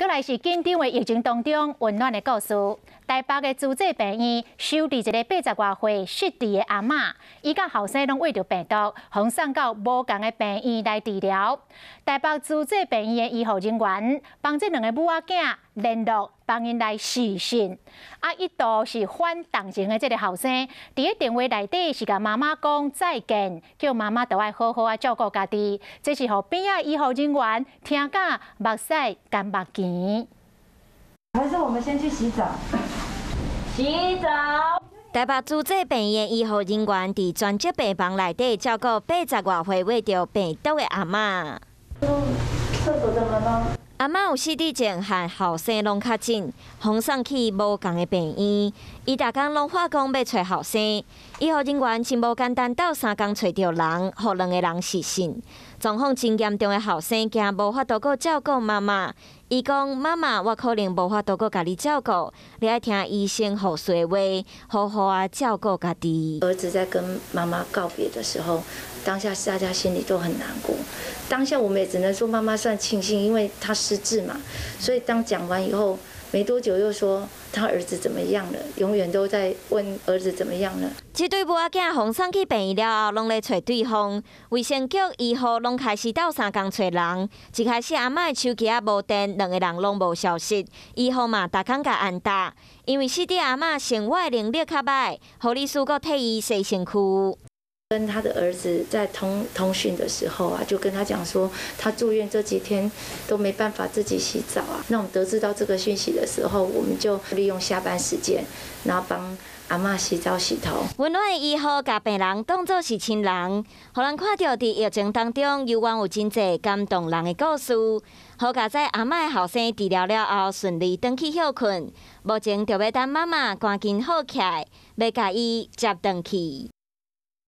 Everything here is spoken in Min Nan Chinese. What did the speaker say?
閣來是緊張的疫情當中溫暖的故事。台北的慈濟病院收治一个80外歲失智的阿嬤，伊佮後生攏穢著病毒，予送到無仝的病院來治療。台北慈濟病院的醫護人員幫這兩个母仔囝聯絡，幫𪜶來視訊。啊，一度是反同情的這个後生，佇咧電話內底是共媽媽講再見，叫媽媽著愛好好仔照顧家己。這是予邊仔醫護人員聽甲目屎乾目墘。還是我們先去洗澡。洗澡。台北慈濟病院醫護人員佇專責病房內底照顧80外歲穢著病毒的阿嬤。廁所的門嗎？阿嬤有失智症，和後生攏確診，予送去無仝的病院。伊逐工攏發講欲揣後生，醫護人員真無簡單，鬥相共揣著人，予兩个人視訊。狀況真嚴重的後生驚無法度閣照顧媽媽，伊講媽媽，我可能無法度閣共你照顧，你愛聽醫生護士的話，好好仔照顧家己。兒子在跟媽媽告別的時候，當下大家心裡都很難過。當下我們也只能說媽媽算慶幸，因為她失智嘛，所以當講完以後，沒多久又說他兒子怎麼樣了，永遠都在問兒子怎麼樣了。這對母仔囝予送去病院了後，攏咧揣對方。衛生局醫護攏開始鬥相共揣人。一開始阿嬤的手機仔無電，兩个人攏無消息。醫護嘛，逐工共按打，因為失智阿嬤生活能力較䆀，護理師閣替伊洗身軀。跟他的兒子在通訊的時候啊，就跟他講說，他住院這幾天都沒辦法自己洗澡啊。那我們得知到這個訊息的時候，我們就利用下班時間，然後幫阿嬤洗澡洗頭。溫暖的醫護共病人當作是親人，予人看著佇疫情當中，猶原有真濟感動人的故事。好佳哉阿嬤的後生治療了後順利轉去歇睏，目前就欲等媽媽趕緊好起來，欲共伊接轉去。